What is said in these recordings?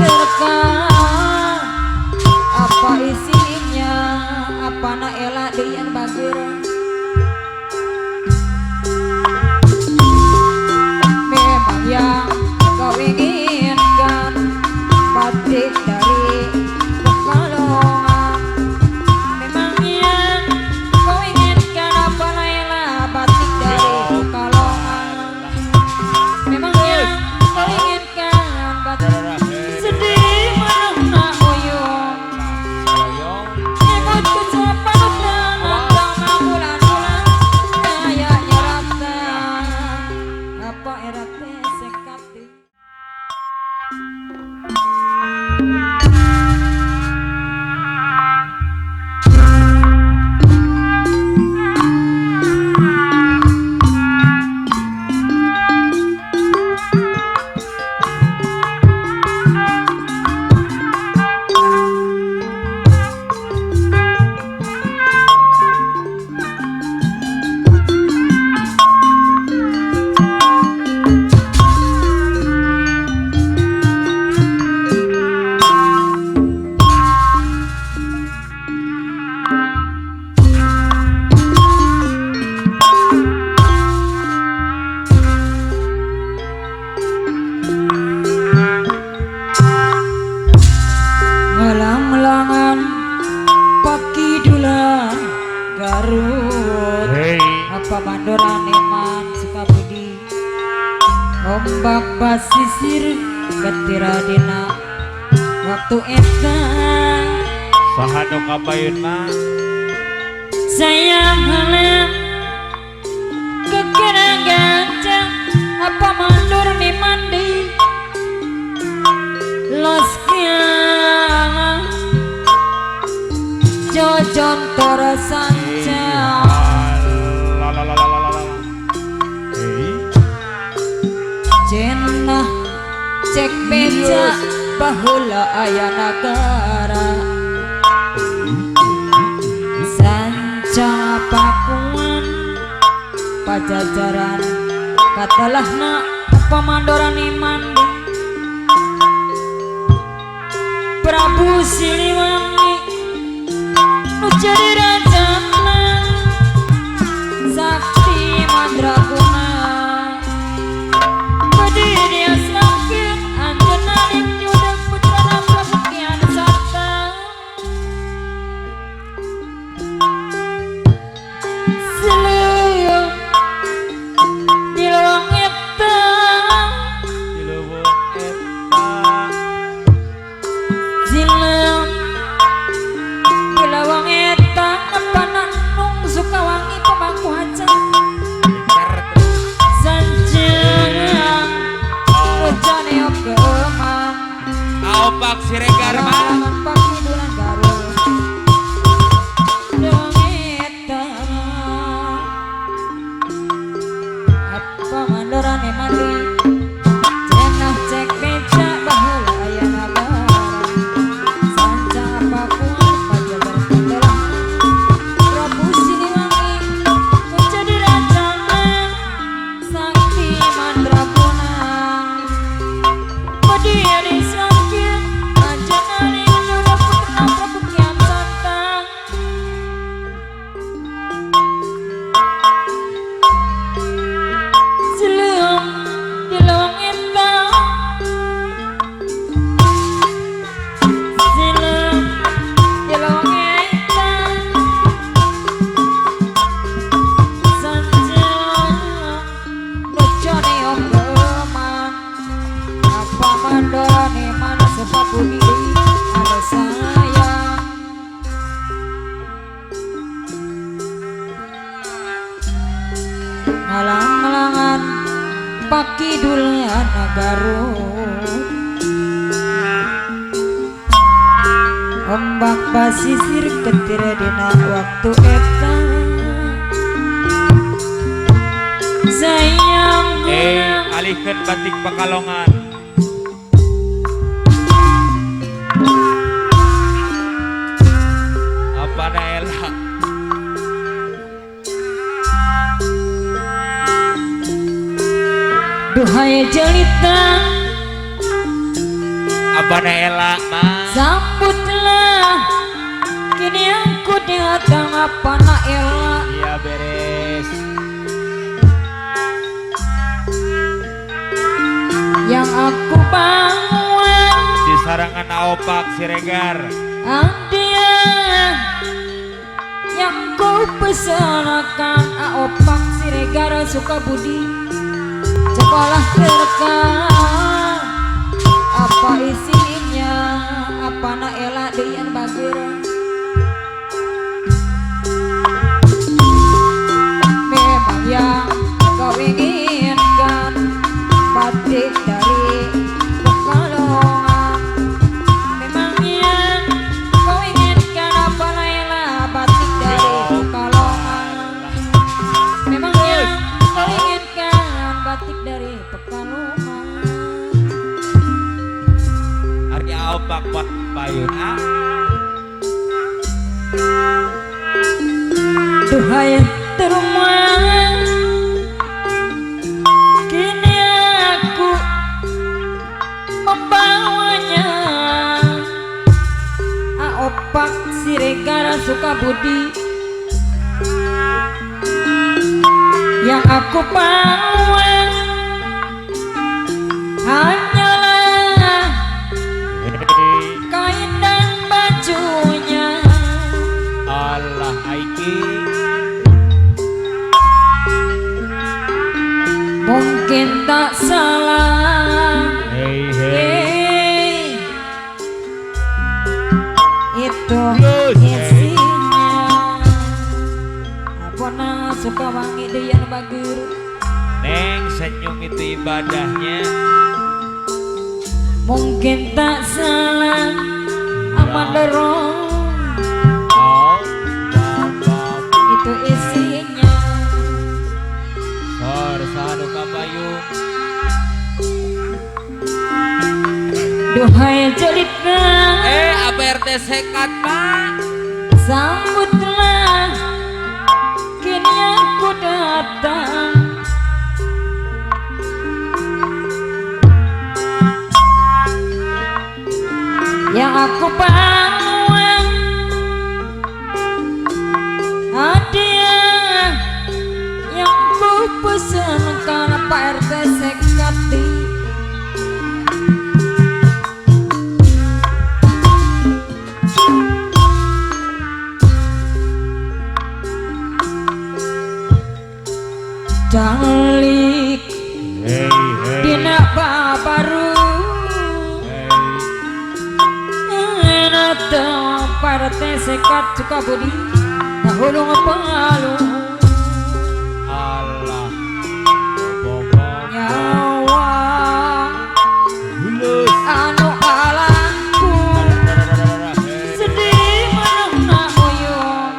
diterka apa isinya apa na ela deui anu bager memang yang kau inginkan batik dari Pekalongan memang yang kau inginkan apa Laila batik dari Pekalongan memang yang kau inginkan batik sedih menungna uyung imut kecapanutan atau bulan-bulan kaya nyeratan apa era teh sekati. Ngalang-langan pakidulan Garut Hey. Apa mandoran eman Sukabudi ombak basisir ketiradina waktu eta Saha nu kabayun mah? Sayang halang kekera gancang apa mandur ni mandi losnya jojon tersanjang La la la la la la. Hey. Cenah cek beca baheula aya nagara sanca pakuan pajajaran katalahna pamandoran mandi Prabu Siliwangi nu jadi rajana sakti mandraguna berdiri aslamkeun anjeunna nyudeuk putrana Prabu Kian Santang Sileung di leweng eta Di leuweung eta. Sileung di leweng eta nepana nung Sukawangi pemangku hajat sanjang rejane ogeman Aopak Siregar mah. Larangan pakidulan Garut leweng eta apa mandorane mandi cenah cek beca baheula aya nagara sancang pakuan pajajaran katelah Prabu Siliwangi nu jadi rajana sakti mandraguna berdiri sangkir anjeunna nyuruh putra Prabu Kian Santang Sileung di leweng eta Sileung di leweng eta Sanjang rejane ogeman apa mandorane mana Sukabumi ada sayang ngalang-langan pakidulan Garut ombak basisir ketir dina waktu eta sayang Alihkeun batik Pekalongan. Apa naela? Duhai jelita Apa Ella mah? Sambutlah kini aku datang apa Ella. Iya beres. Yang aku bawa di sarangan Aopak Siregar. Dia yang ku pesanakan Aopak Siregar Sukabudi sekolah terkal. Apa isinya apa Ella deyan bager. Memang yang kau inginkan batik dari Pekalongan. Memang yang kau inginkan apa Ella batik dari Pekalongan. Memang yang kau inginkan batik dari Pekalongan. Ari Aopak pak payun ah. Duhai terumah, kini aku membawanya Aopak Siregar Sukabudi. Yang aku bawa hanyalah kain dan bajunya. Allah aiki. Mungkin tak salah. Hey hey. Itu isinya. Apa na suka wangi deyan bager. Neng senyum itu ibadahnya. Mungkin tak salah aman dorong. Oh, itu isinya. Sor sanu kabayung. Duhai jelita. ABRT sekat pak. Sambutlah kini aku datang. Yang aku bawa hadiah yang ku pesankan Pak RT Sekati. Calik hey, hey. Dina baru hey. Pak RT Sekat Sukabudi dahulu pengalu. Allah nyawa hulus anu alangku sedih menengah uyung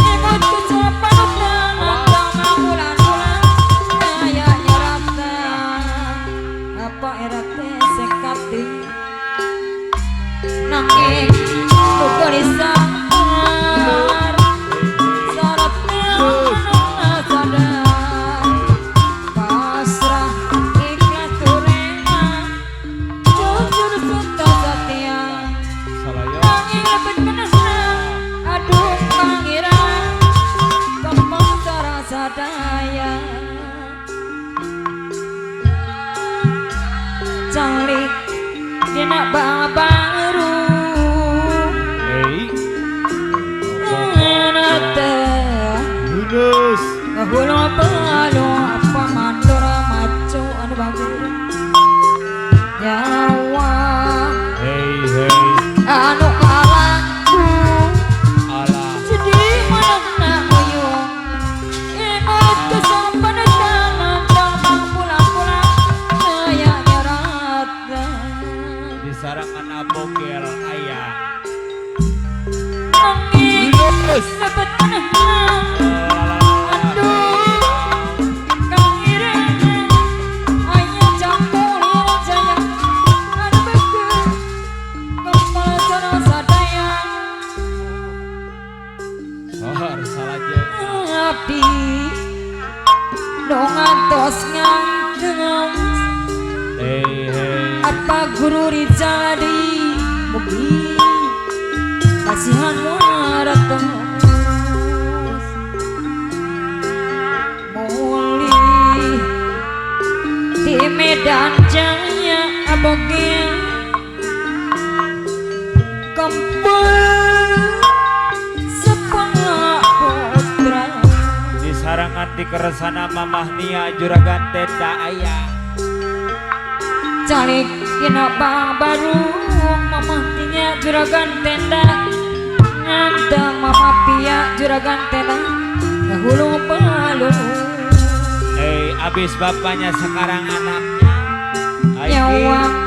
imut kecepatan atau bulan-bulan kaya nyerata apa RT Sekati nanging gelisah syaratnya sadar pasrah ikhlas turena jujur serta setia nanging lebet menehna aduh pangeran kembang cara sadaya calik dina baru. Hulus Hulo palo apa mandora maco anu bagus nyawa. Hey hey anu alangku Allah sedih menengna uyung imut kesopanan tambang pulang-pulang kaya nyerata di sarangan abogel ayah nanging Hulus lebet menehna abdi dong ngantos ngangkem. Hey hey Apa guru Mugi kasihan waratos Muli di Medan Jaya aboge kempel sepak putra. Di sarangan di keresana Mamah Nia juragan tenda aya. Calik dina bang baru mamah tia juragan tenda nganteng mama pia juragan tenda ngahulung palu. Eh, abis bapaknya sekarang anaknya. Aiki. Nyawa.